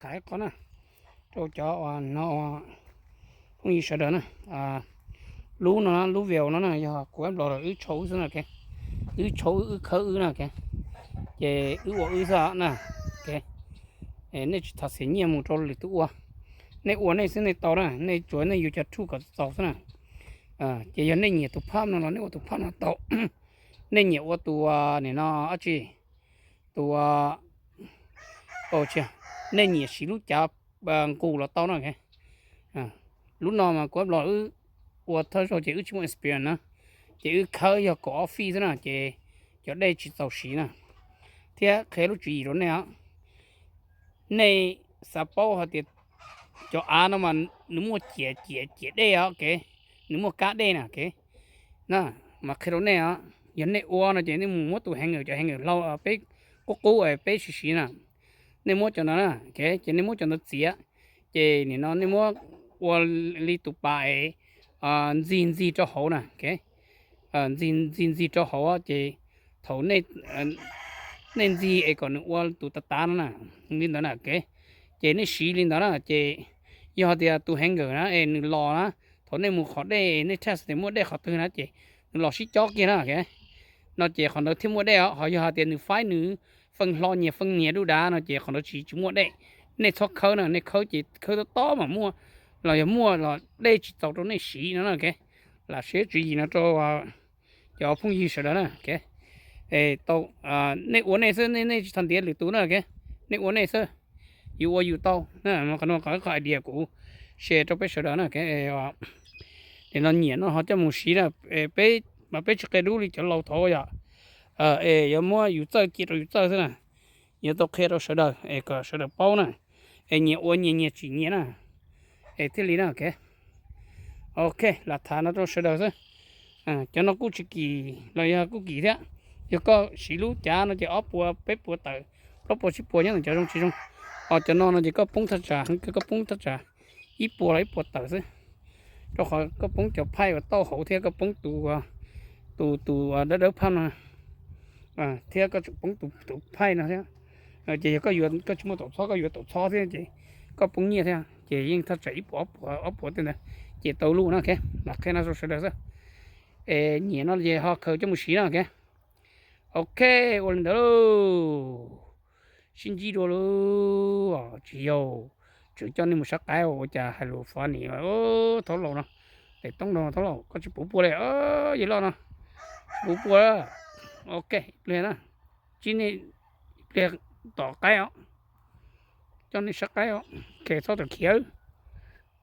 Tham ib qho na, rau cov no phooj ywg sawv daws na, lub no lub view no na yog kuv ib los wb tshau wb xwb na, wb tshau wb khawb wb na, ces wb ua wb xwb na. Nej tsis thov xiam nyiaj mus rau lwm tus ua, nej ua nej xwb nej tau na, nej tsuas nej yuav cov thuj kom txaus xwb na. Ces yog nej nyiam tus phab no los nej ua tus phab no tau, nej nyiam ua tus nim no dab tsi, tus nej nyiam siv lub cav nqus los tau no. Lub no mas kuv los wb ua thawj zaug ces wb tsis muaj experience na, ces wb khawb yog kaum ob feet xwb na, ces cov dej tsis txaus siv na. Thiab qhia lub tswv yim rau nej os, nej xav paub hais tias cov av no mas nws muaj ciam ciam ciam dej os, nws muaj kab dej na, na, mas qhia rau nej os, yog nej ua no ces nej mus muab tus hanger, cov hanger hlau peb qub qub peb siv siv na, nej muab cov no na, ces nej muab cov ntawd txiav, ces nim no nej muab ua li tus pas es ntxig ntxig rau hauv na, ntxig ntxig rau hauv ces thaum nej ntxig es kom nws ua tus tav tav no na, li ntawd na, ces nej siv li ntawd na, ces yog tias tus hanger na es nws los na, thaum nej mus qhov dej nej test tias muaj dej qhov twg na ces nws los sib cob kiag na, no ces qhov ntawd thiaj muaj dej os. Ho yog hais tias nws faib nws feej hlo nyias feej nyias dub dav no ces qhov ntawd tsis tsis muaj dej. Nej txhob khawb na, nej khawb ces khawb tob tob mas muaj, los yog muaj los dej tsis txaus rau nej siv no na. Lam siv tswv yim no rau cov phooj ywg sawv daws na. Tau, nej ua nej xwb, nej tsis tau ntiav lwm tus na, nej ua nej xwb, yus ua yus tau. Qhov no qhov idea kuv share rau peb sawv daws na. Nim no nyiam no ho coj mus siv na, peb mas peb tsis qia dub li cov laus thaud yom. Es yuav muab yus txawj cia rau yus txawj xwb na. Yuav tau qhia rau sawv daws es kom sawv daws paub na, es nyias ua nyias, nyias tsim nyias na, es thiaj li na. Ok, lam tham no rau sawv daws xwb. Cov no kuj tsis kim los yog kuj kim thiab. Yog koj siv lub cav no ces ob puas peb puas tawm, plaub puas tsib puas nyob ntawm cov zoo tsis zoo. Ho cov no no ces koj poob thaj tsam heev kawg, koj poob thaj tsam ib puas los ib puas tawm xwb, rau qhov koj poob cov phaij uas tauj hauv thiab koj poob tus, tus tus dawb dawb phaj no, thiab koj tseem poob tus tus phaij no thiab. Ces yog koj yuav, koj tsis muaj taum txhob, koj yuav taum txhob thiab ces koj poob nyiaj thiab, ces yeej thaj tsam ib puas ob puas, ob puas tej ntawd ces tau luj na. Lam qhia no rau sawv daws xwb. Es nyiam no ces ho khaws coj mus siv na. Ok, ua li ntawd lauj. Sib ntsib dua lauj. Tsis yog, tseem coj nej mus saib qaib ua cas hais lus funny, thaub laus no, tes toob no thaub laus, koj tsis puv pua li, yawg loj no, tsis puv pua. Ok, ib pliag na, tsis nej, ib pliag tom qaib os, coj nej saib qaib os. Ok, txhob ram khiav,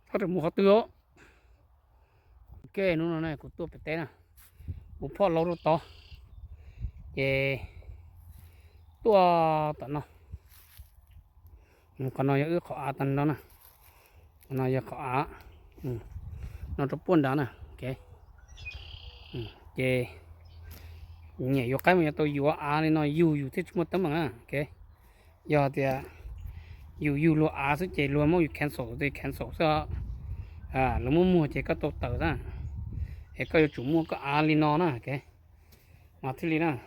txhob ram mus qhov twg os. Ok, hnub no kuv tuaj pem teb na, kuv phoj laub rau tod, ces tuaj tom no. Qhov no yog wb qhov av tag nrho na, qhov no yog qhov av, no rau puag nrad na. Ces nyiam yuav qaib mas yuav tau yuav av li no yug yus thiaj tsis muaj teeb meem na. Yog tias yus yug luag av xwb ces luag muab yus cancel, cancel xwb. Luag muab muag ces koj tau tawm na, es koj yuav tsum muaj koj av li no na. Mas thiaj li na,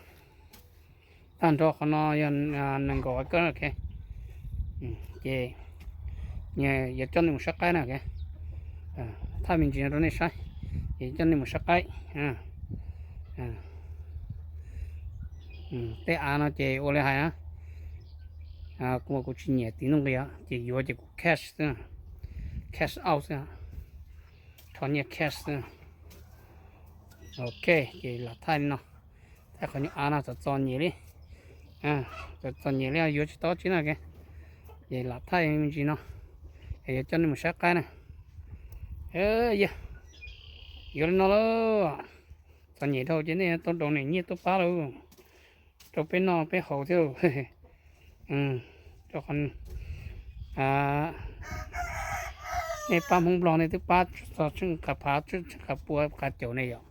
tag nrho qhov no yog nees nkaum koj. Ces yog coj nej mus saib qaib na, thaij me ntsis no rau nej saib, ces coj nej mus saib qaib. Tej av no ces ua li hais na, kuv, kuv tsis nyiam tiv nuj nqi os, ces yuav ces kuv cash xwb, cash out xwb, rho nyiaj cash xwb. Ok, ces lam thaij li no, thaij qhov nyuag av no txom txom nyem li, txom txom nyem li yuav tsis tau tsi na. Ces lam thaij me ntsis no, es yuav coj nej mus saib qaib na. Yog, yuav li no lauj, txom nyem dhau ces nej tau dob niam nyiaj tuaj pab lauj, rau peb noj peb haus thiab lauj. Rau qhov nej pab Hmoob Nplog nej twb pab txog tsheej qas phav, tsheej qas pua qas caum ne yom,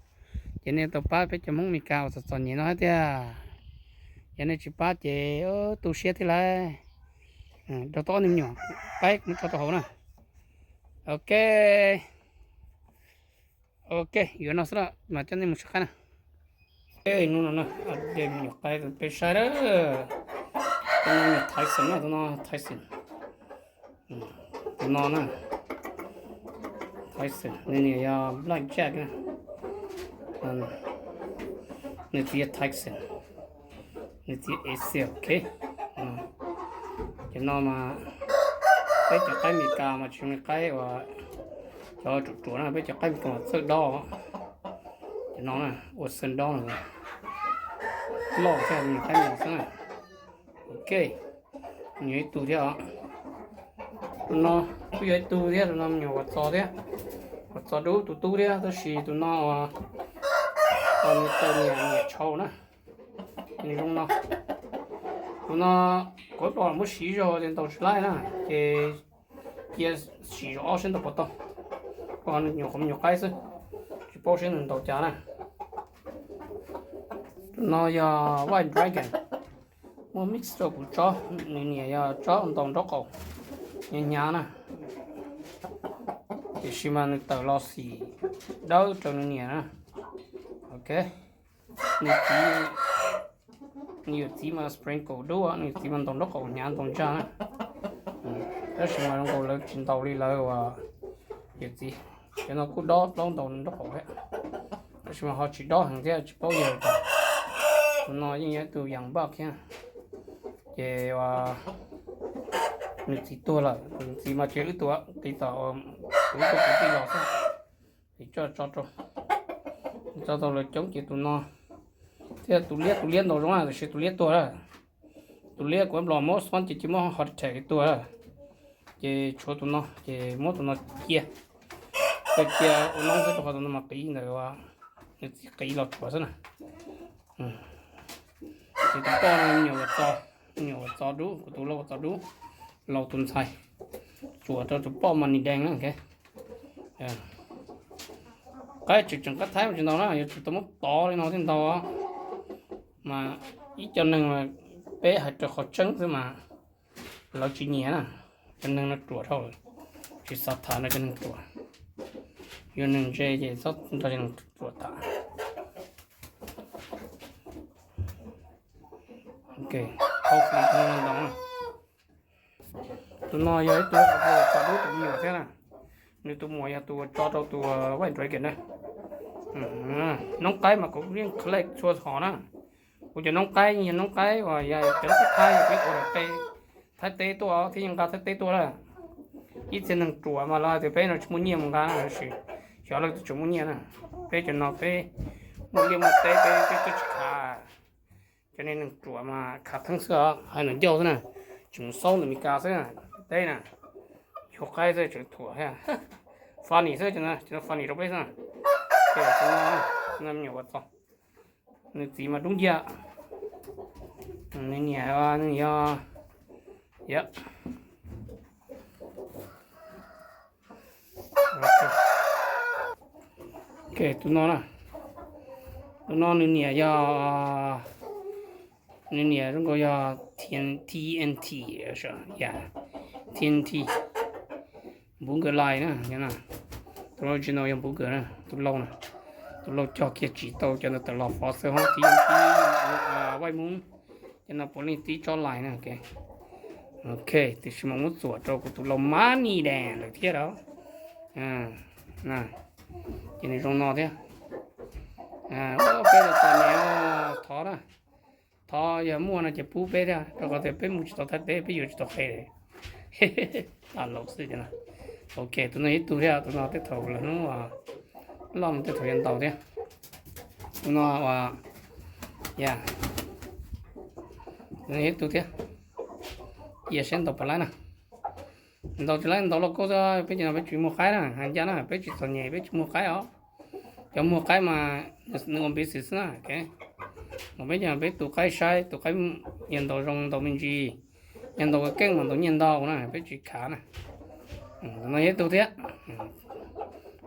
ces nej tau pab peb cov Hmoob Meskas uas txom txom nyem no thiab tiag. Yog nej tsis pab ces tu siab thiab lauj. Rau tau ob niag me nyuam qaib muab tso rau hauv na. Ok. Ok, yuav no xwb na, mas coj nej mus saib qaib na. Hnub no na, me nyuam qaib peb saib na, tus no yog Tyson na, tus no Tyson. Tus no na, Tyson, nws niam yog Black Jack na. Nws txiv yog Tyson, nws txiv Ace, ok. Cov no mas peb cov qaib Amelikas mas tsis zoo li qaib uas cov ruam ruam na, peb cov qaib Amelikas mas txawj dob. Cov no na, ua xeem dob no, loj thiab, me nyuam qaib me nyuam xwb na. Ok, me nyuam ib tug thiab os. Tus no kuj yog ib tug thiab, tus no me nyuam Uas Txos thiab, Uas Txos dub tus tub thiab, tab sis tus no uas nws tau niam niam tshau na. Nws zoo no. Tus no kuv ib pom muab siv zog ces ntaus tsis laib na, ces cia siv zog ob seb ntaus puas tau. Ua nws nyuam qhuav me nyuam qaib xwb, tsis paub seb nws ntaus cas na. Tus no yog White Dragon, muaj mix rau kuv tsob, nws niam yog tsob ntaus nraub qaum hnyav hnyav na, tiam sis mas nws tawm los xim dawb rau nws niam na. Ok, nws txiv, nws yawm txiv mas sprinkle dub, nws yawm txiv mas ntaus nraub qaum hnyav ntaus ntsaj na. Tab sis mas zoo nkaus lawv tsis ntaus li lawv uas yawm txiv. Cov no kuj dob plaub ntaus nraub qaum thiab, tab sis mas ho tsis dob heev thiab tsis paub yog cas. Tus no yeej yog ib tug young buck thiab, ces nws txiv tuag lawm, nws txiv mas ces wb tus qiv tom, kuv ib tug kwv tij los xwb, ces tso rau, tso tau lawv coob ces tus no thiab. Tus liab, tus liab ntaus zoo na, tab sis tus liab tuag lawm. Tus liab kuv los muab xwb ces cia muab heart attack tuag lawm, ces tshuav tus no ces muab tus no cia, cia ua noob xwb rau qhov tus no mas qiv ntawm nws txiv qiv los tsuav xwb na. Ces tus poj no me nyuam Uas Txos, me nyuam Uas Txos dub, kuv tus lau Uas Txos dub, lau tus ntxhais, tsuam rau tus poj Money Dam na. Qaib tseem tseem qab thaib mas tsis ntau na, yuav tsum tau muab tov li no thiaj ntau. Mas ib co neeg mas peb hais raws qhov tseeb xwb mas lawv tsis nyiam na. Cov neeg no ruam dhau lawm, tsis xav tham no cov neeg ruam. Yog neeg ntse ces txhob nrog cov neeg ruam tham. Ok, hopefully ntau na. Tus no yog ib tug uas txog dub tus me nyuam thiab na. Nws tus muam yog tus uas tso rau tus White Dragon na. Noob qaib mas kuv yeej collect txhua hom na. Kuv cov noob qaib yog noob qaib uas yog cov noob qaib Thaib, yog peb ua daim teb Thaib teb tuaj thiab yeej nqa Thaib teb tuaj lawm. Ib txhia neeg ruam mas lawv hais tias peb no tsis muaj nyiaj mus nqa na, tab sis xyov leej twg tseem muaj nyiaj na. Peb cov no peb muaj liaj muaj teb peb, peb twb tsis khav. Cov neeg ruam mas khav theeb xwb os, hais ntawm ncauj xwb na, tseem xaub ntawm Meskas xwb na, teb na, yug qaib xwb tseem thuam thiab. Funny xwb, cov no funny rau peb xwb na. Ces tus no, me nyuam Uas Txos, nws txiv mas dub nciab, nws niam, nws yog, yog Ok, tus no na, tus no nws niam yog, nws niam zoo nkaus yog T N T, yog T N T, Npuv Nkawd Lais na. Tus original yog Npuv Nkawd na, tus lau na, tus lau cog kiag tsis tau cov ntawd tawm los fov xwb hos T N T, Vaj Mub, cov no puav leej tib tsob lais na. Ok, tiam sis mas muab txuam rau kuv tus lau Money Dam lawm thiab os. Ces nws zoo no thiab. Peb los tas niam, thov na, thov yog muaj no ces pub peb thiab, rau qhov tias peb mus tsis tau Thaib teb, peb yuav tsis tau qhe li. Tas laus xwb. Ok, tus no ib tug thiab, tus no tej thaum lawm hnub loj no tej thaum yuav ntaus thiab. Tus no uas, ya, tus no ib tug thiab. Cia seb ntaus puas laib na. Ntaus tsis laib ntaus lauj kaub xwb, peb cov no peb tsis muag qaib na, hais ncaj na peb tsis txom nyem peb tsis muag qaib os. Cov muag qaib mas nws ua npiv xwm xwb na. Mas peb cov no peb tu qaib saib, tu qaib, yog ntaus zoo ntaus me ntsis, yog ntaus keej mas ntaus nyiaj ntau na, peb tsis khav na. No yog ib tug thiab.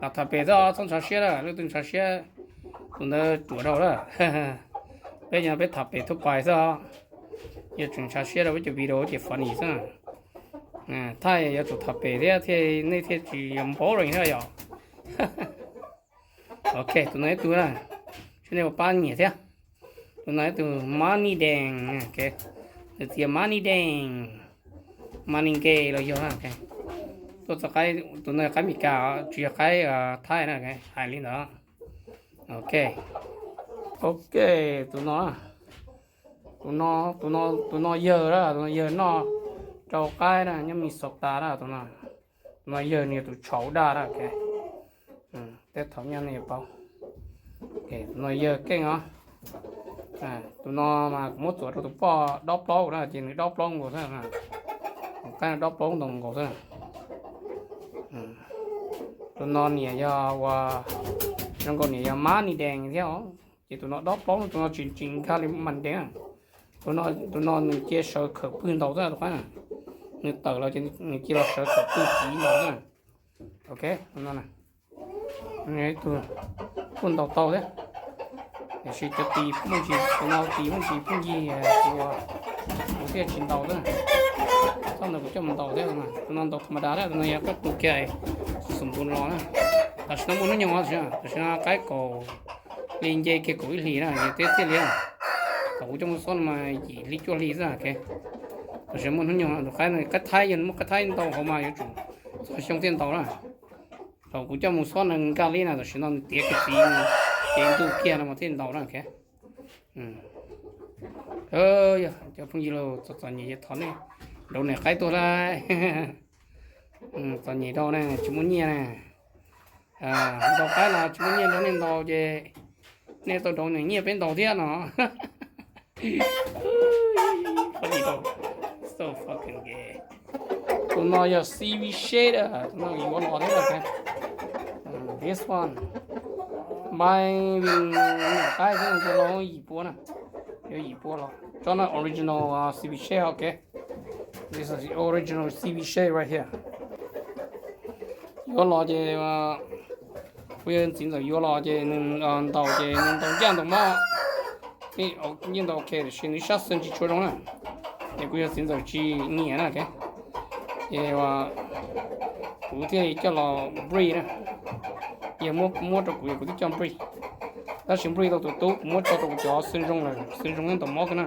Tham pem xwb os, txhob ntshav siab lawm, leej twg ntshav siab tus ntawd ruam dhau lawm. Peb cov no peb tham pem thuaj pais xwb os. Yog tseem ntshav siab rau peb cov video ces funny xwb. Thaij yuav tsum tham pem thiab thiaj, nej thiaj tsis yog boring thiab yom. Ok, tus no ib tug na, seb nej puas pab nyiam thiab. Tus no ib tug Money Dam, nws txiv Money Dam, Money Gay los yog na. Tus no qaib Meskas, tsis yog qaib Thaib na, hais li ntawd. Ok, ok, tus no, tus no, tus no yawg na, tus no yawg noj rau qaib na, nyob Minnesota na, tus no, tus no yawg nws yog tus tshauv daj na. Tej thaum nyob nej yuav paub. Tus no yawg keej os. Tus no mas kuv muab txuas rau tus poj dob plaub na, ces nws dob plaub nkaus xwb. Qaib no dob plaub ntau nkaus xwb. Tus no niam yog ua, zoo nkaus niam yog Mab Nis Dees thiab os. Ces tus no dob plaub, tus no tsis tsis nkag li Mas Nis Dees. Tus no nws cia sawv khawm pwg ntaus xwb tus qaib na. Nws tawm los ces nws cia los sawv khawm pwg tiv ntaus xwb. Ok, tus no, tus kuj ntaus tau thiab. Tiam sis cov tis muaj ntsis, tus no tis muaj ntsis pheej yig ua, kuv thiaj tsis ntaus xwb. Txoj ntawd kuv coj mus ntaus thiab. Tus no ntaus tham ma das thiab, tus no yog qab tus kiag xum ntu los na. Tam sim no muaj hnub nyoog, tam sim no qaib kaum hli, nce kiag kaum ib hlis na, nws twb txhiaj hli. Thaum kuv coj mus xob no mas yim hli cuaj hli xwb. Tam sim no muaj hnub nyoog, tus qaib, qaib Thaib, yog muaj qaib Thaib ntaus hauv mas yuav tsum txog xyoo thiaj ntaus na. Thaum kuv coj mus xob no nkag li na, tam sim no nws tiav kiag txiv, tiav ntuj kiag no mas thiaj ntaus na. Cov phooj ywg, txom txom nyem ces thov nej ntaus niam qaib tuag lauj. Txom nyem rau na, tsis muaj nyiaj na. Ntaus qaib los tsis muaj nyiaj rau nej ntaus ces nej tau ntaus niam nyiaj peb ntaus thiab no. Tus no yog C V shape, tus no yuav los thiab. This one, my, niam qaib thiab tus los yim pua na. Yuav yim pua los tso na, original C V shape, ok. This is the original C V shape right here. Yuav los ces kuv yawg txiv ntxawm yuav los ces nws ntaus ces nws ntaus ncaj ntaus mob, yeej ntaus ok, tiam sis nws sab xwb tsis tshua zoo na. Ces kuv yawg txiv ntxawm tsis nyiam na. Ces kuv thiaj coj los breed na. Yawg muab rau kuv, yog kuv twb coj breed. Tab sis breed tau tus tub, kuv muab tso rau kuv cov xwb zoo lawm, xwb zoo ntaus mob kawg na.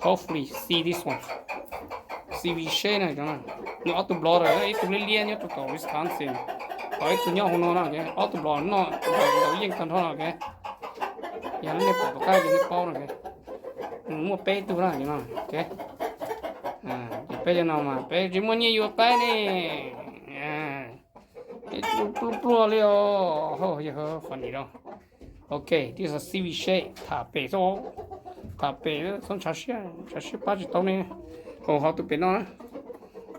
Hopefully see this one. C V shape na, nws ob tug blood, ib tug liab liab nyob rau tom Wisconsin, ho ib tug nyob hauv no na. Ob tug blood noj ntaus yeej tag nrho no. Yog nej pom tus qaib ces nej paub no. Nws muaj peb tug na. Ces peb cov no mas peb tsis muaj nyiaj yuav qaib ne. Pluag pluag li os, yog funny no. Ok, this is C V shape, tham pem xwb, tham pem xwb, ntshav siab, ntshav siab pab tsis tau ne. Hauv, hauv tus pem no,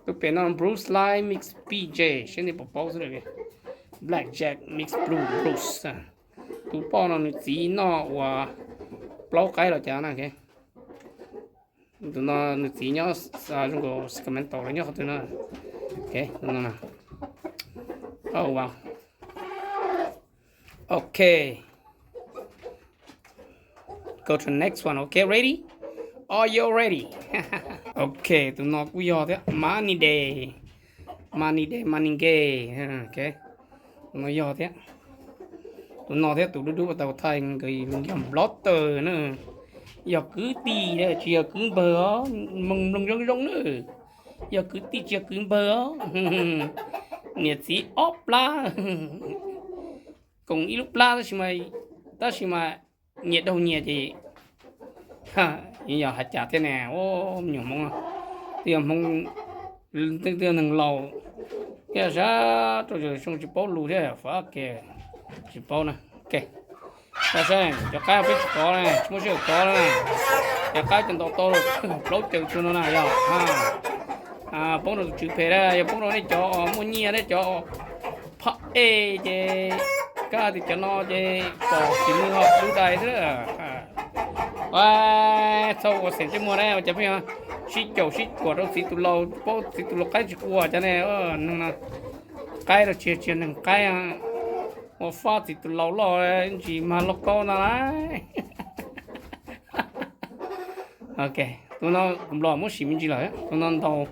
tus pem no Bruce Lee mix B J, seb nej puas paub xwb. Black Jack mix Blue Bruce. Tus poj no nws txiv noj ua plaub qaib los cas na. Tus no nws txiv nyob zoo nkaus Sacramento los nyob qhov twg no. Ok, tus no na. Oh wow. Ok. Go to the next one. Ok, ready? Are you ready? Ok, tus no kuj yog thiab, Money Day. Money Day, Money Day. Ok, tus no yog thiab. Tus no thiab tus dub dub tau thaij nkawd yog brother na. Yog kwv tij, tsis yog kwv npawg os, mloog zoo zoo na. Yog kwv tij tsis yog kwv npawg os. Niam txiv ob plab, koom ib lub plab, tab sis mas nyias daug nyias ces yog hais cas thiab ne. Me nyuam Hmoob, twb yog Hmoob, twb yog neeg laus, thiaj sab rau xyoo tsis paub lus thiab, fab ke, tsis paub na. Ok, saib cov qaib peb tsis kov na, tsis muaj sij hawm kov na. Cov qaib cov ntaus tau plaub caug tsuag no na yog poob rau tus tswv phem na, yog poob rau nej cov muaj nyiaj, nej cov phab ej ces, kab tias cov no ces pom tsis muaj dub dais xwb. Txhob ua xeem tej muag na, ua cas pheej sib caum sib cuam rau txiv tus laus, paub txiv tus laus qaib tsis quaj cas ne. Neeg no qaib los tsis tsis yog neeg qaib, ua fab txiv tus laus loj ntsis mag lauj kaub no lauj. Ok, tus no kuv nplog muab sim me ntsis lawm, tus no ntaus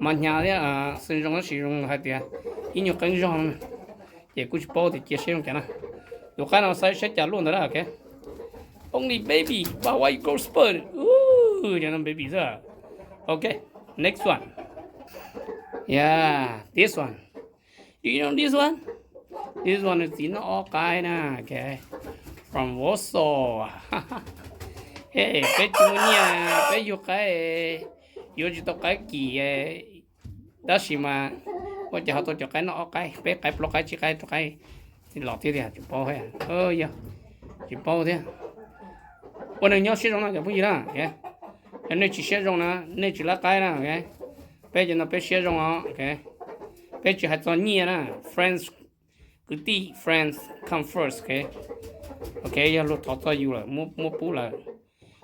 mas hnyav thiab, xwb zoo tab sis zoo hais tias ib nyuag qeeb zog no, ces kuj tsis paub tias cia seb zoo cas na. Tus qaib no saib saib cas luaj ntawd na. Ok, only baby, but why you grow spur? Cov no baby xwb. Ok, next one. Yeah, this one. Do you know this one? This one nws txiv noj ob qaib na. Okay. From Warsaw. Hey, peb tsis muaj nyiaj, peb yug qaib, yuav tsis tau qaib kim, tab sis mas ua cas ho tau cov qaib noj ob qaib, peb qaib plaub qaib tsib qaib rau qaib los thiab tiag, tsis paub thiab. Yog tsis paub thiab. Ua neeg nyob siab zoo na cov phooj ywg na. Yog nej tsis siab zoo na, nej tsis lab qaib na. Peb cov no peb siab zoo os. Peb tsis hais txog nyiaj na. Friends, kwv tij, friends come first. Ok, yog luag thov txog yus lawm, muab pub lawm.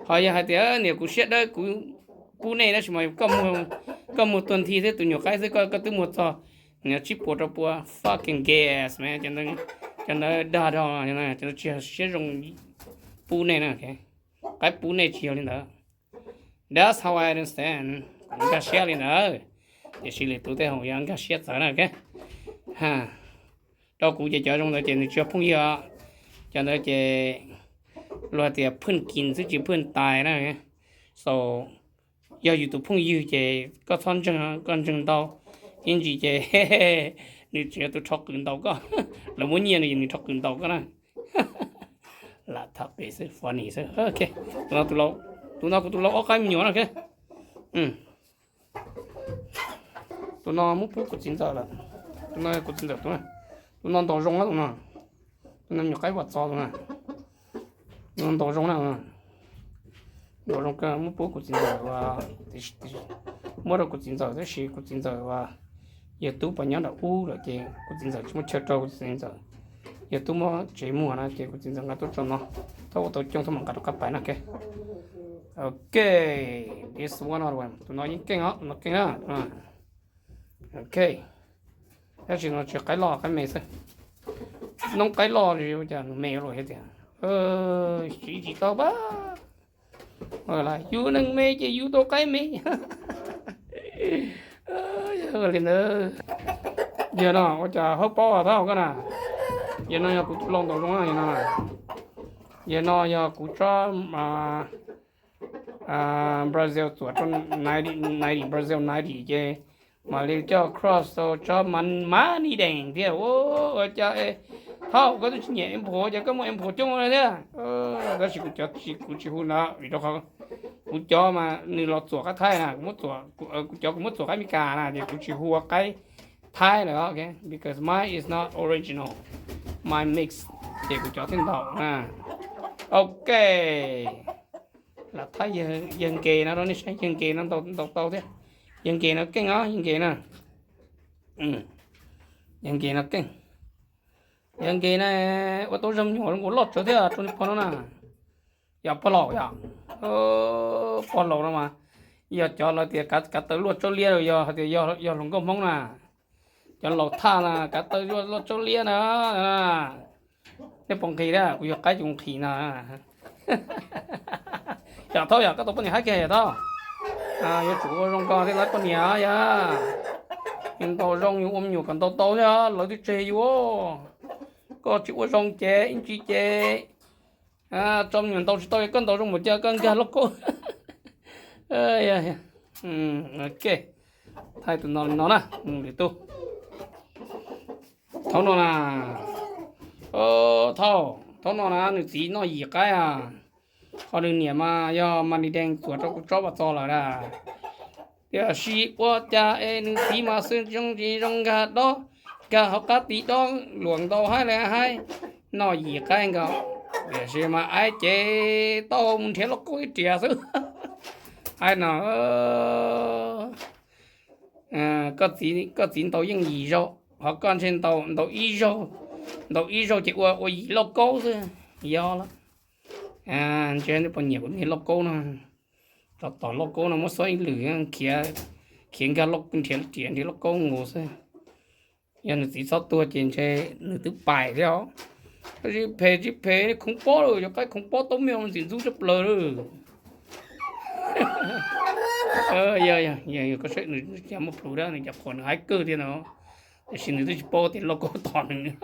Ho yog hais tias niam kuv siab dawb kuv pub nej tab sis mas koj muag tuag nthi thiab tus nyuam qaib xwb, koj twb muag txog niam tsib puas rau pua fucking gas, cov ntawd dag dhau, cov ntawd tsis siab zoo pub nej na. Qaib pub nej tsis yog li ntawd. That's how I understand. Kuv nkag siab li ntawd. Tiam sis lwm tus tej haum yog nkag siab txawv na. Rau kuv ces cov zoo ntawd ces nws tsis yog phooj ywg. Cov ntawd ces luag tias phwj kin xwb tsis phwj tais na. So yog yus tus phooj ywg ces koj txhob ntseeg, koj ntseeg ntau ib ntsis ces nws tseem yog tus rho qws ntaus koj. Lawv muab nyiaj nws, nws rho qws ntaus koj na. Lam tham pem xwb, funny xwb. Ok, tus no kuv tus lau ob qaib me nyuam na. Tus no muab pub kuv txiv ntxawm lawm. Tus no kuv txiv ntxawm tus, tus no ntaus zoo na tus no. Tus no nyuam qaib vam txo tus no. Tus no ntaus zoo na. Ntaus zoo kawg, muab pub kuv txiv ntxawm, muab rau kuv txiv ntxawm tab sis kuv txiv ntxawm yawg tub pas nyob nram ub lawm ces kuv txiv ntxawm tsis muaj chaw rau kuv txiv ntxawm. Yawg tub muab tsev muag na ces kuv txiv ntxawm nqa tuaj tso no. Thaum ua tau coob thaum mam nqa rov qab pais na. Ok, this one, tus no yeej keej os, tus no keej na. Ok, tab sis no tsis qaib loj qaib me xwb. Noob qaib loj li ua cas nws me luaj thiab tiag. Siv tsis tau pab. Yus neeg me ces yus tau qaib me. Li ntawd, yawg no ua cas hawb paub thab koj na. Yawg no yog kuv tus lau ntaus zoo na, yawg no. Yawg no yog kuv tsob Brazil txuam rau ninety, Brazil ninety ces mam li coj cross rau tsob Money Day thiab. Ua cas thab koj twb tsis nyiam em phuav ces koj muaj em phuav coob thiab. Tab sis kuv cov, kuv tsis hu ntawd vim rau qhov kuv cov mas nws los txuam qaib Thaib na, kuv cov kuv muab txuam qaib Meskas na ces kuv tsis hu ua qaib Thaib lawm, because mine is not original, my mix, ces kuv cov thiaj ntaus na. Ok, lam thab yawg Nkev no rau nej saib, yawg Nkev no ntaus tau thiab. Yawg Nkev no keej os, yawg Nkev na. Yawg Nkev no keej. Yawg Nkev na ua tau zog me nyuam nkaus loj tsawv thiab rau nej pog no na. Yog pog laus yom? Pog laus no mas yog cov lawv tias kav taw luaj tsaub liab, yog hais tias yog hluas nkauj Hmoob na, cov laus thaj na kav taw luaj tsaub liab na. Nej puas nqhis na? Kuv yog qaib ces kuv nqhis na. Yog Thaub, yog koj tau poj niam haib kiag yog Thaub, yuav tsum ua zoo koj thiaj lab poj niam yog. Yus ntaus zoo yus ua me nyuam kom ntaus tau thiab lawv twb tseg yus. Koj tsis ua zoo ces ib ntsis ces tso me nyuam ntaus tsis tau, koj ntaus zoo mus cas koj nkag lauj kaub. Ok, thaij tus no li no na, lwm tus. Thaub no na, Thaub, Thaub no na nws txiv noj yim qaib a, ho nws niam mas yog Money Day txuam rau kuv tsob Vam Txos lawm na. Tiam sis ua cas es nws txiv mas xwb zoo tsis zoo, nkag dob, nkag hauv qab tis dob luam ntaus haib li haib, noj yim qaib nkaus. Tiam sis mas aib ces tau mus nrhiav lauj kaub ib riam xwb. Aib no, koj txiv ntaus yeej yim zaug, ho koj ntshe ntaus, ntaus ib zaug, ntaus ib zaug ces ua, ua yim lauj kaub xwb. Yog lawm, ntshe nej puas nyiam kuv niag lauj kaub no. Rau tom lauj kaub no muab xob ib lwm, khiav, khiav nkag lauj, nrhiav riam nrhiav lauj kaub nkaus xwb. Yog nws txiv txhob tuag ces ntshe nws twb pais thiab os. Tab sis phem tsis phem, khoov pob lawm, cov qaib khoov pob taub me ntxim ntxub tshaj plaws lawm. Yog, yog, yog koj saib nws cas muaj plhus dab, nws cas qhuas nws haib kawg thiab no. Tiam sis nws twb tsis paub tias lauj kaub tom nws.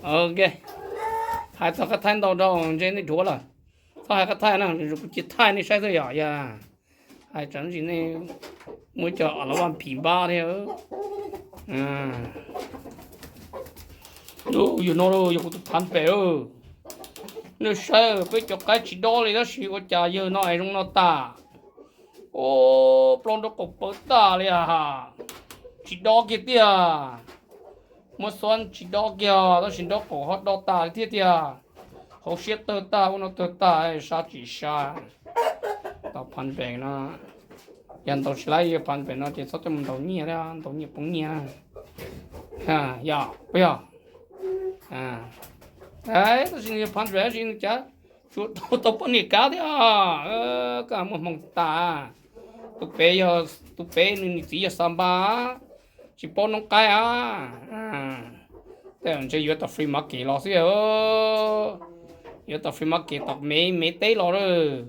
Ok, hais txog qab thaij ntau dhau ntshe nej dhuav lawm. Txhob hais qab thaij na, kuv cia thaij nej saib xwb yom, yog. Hais tsam ntsis nej muaj cov a la vaj phim npab thiab. Yog no yog kuv tus phav pem. Nej saib peb cov qaib tsis dob li tab sis ua cas yawg no es zoo no tas. Ua plaub nraub qaum pawv tas li a. Tsis dob kiag tiag. Muab xuab tsis dob kiag tab sis nraub qaum ho dob tas li thiab tiag. Hauv siab tawg tag ua no tawg tag, sab tsis sab. Tau phav pem no, yog ntaus tsis laib yog phav pem no ces txhob coj mus ntaus nyiaj thiab, ntaus nyiaj poob nyiaj. Yog puas yog? Tab sis yog phav pem tab sis nws cav tsuas tau poj niam kav thiab. Koj muaj hmoo tas. Tus pem yog, tus pem nws niam txiv yog Xab Npas, tsis paub noob qaib a. Tej ntshe yuav tau free market los xwb. Yuav tau free market tom me me teb los lawm.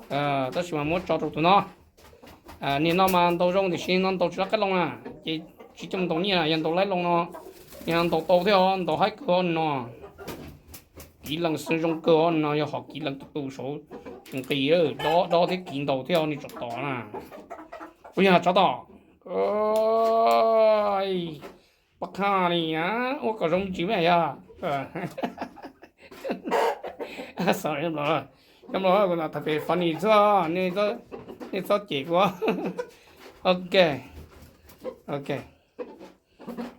Tab sis mas muab tso rau tus no. Niag no mas ntaus zoo tiam sis no ntaus tsis laib qaib loo na, ces tsis coj mus ntaus nyiaj na. Yog ntaus laib loo no, niag no ntaus tau thiab os, ntaus haib kawg os no. Kiv lees xwb zoo kawg os no, yog hom kiv lees tus tus saud nqis dob dob thiab kiv ntaus thiab os, nws tsov tom na. Puas yog tsov tom? Pab qha li na, ua kom zoo me ntsis me yog. Cov nplog, cov nplog kuv tham pem funny xwb, nej txhob cem kuv. Ok, ok.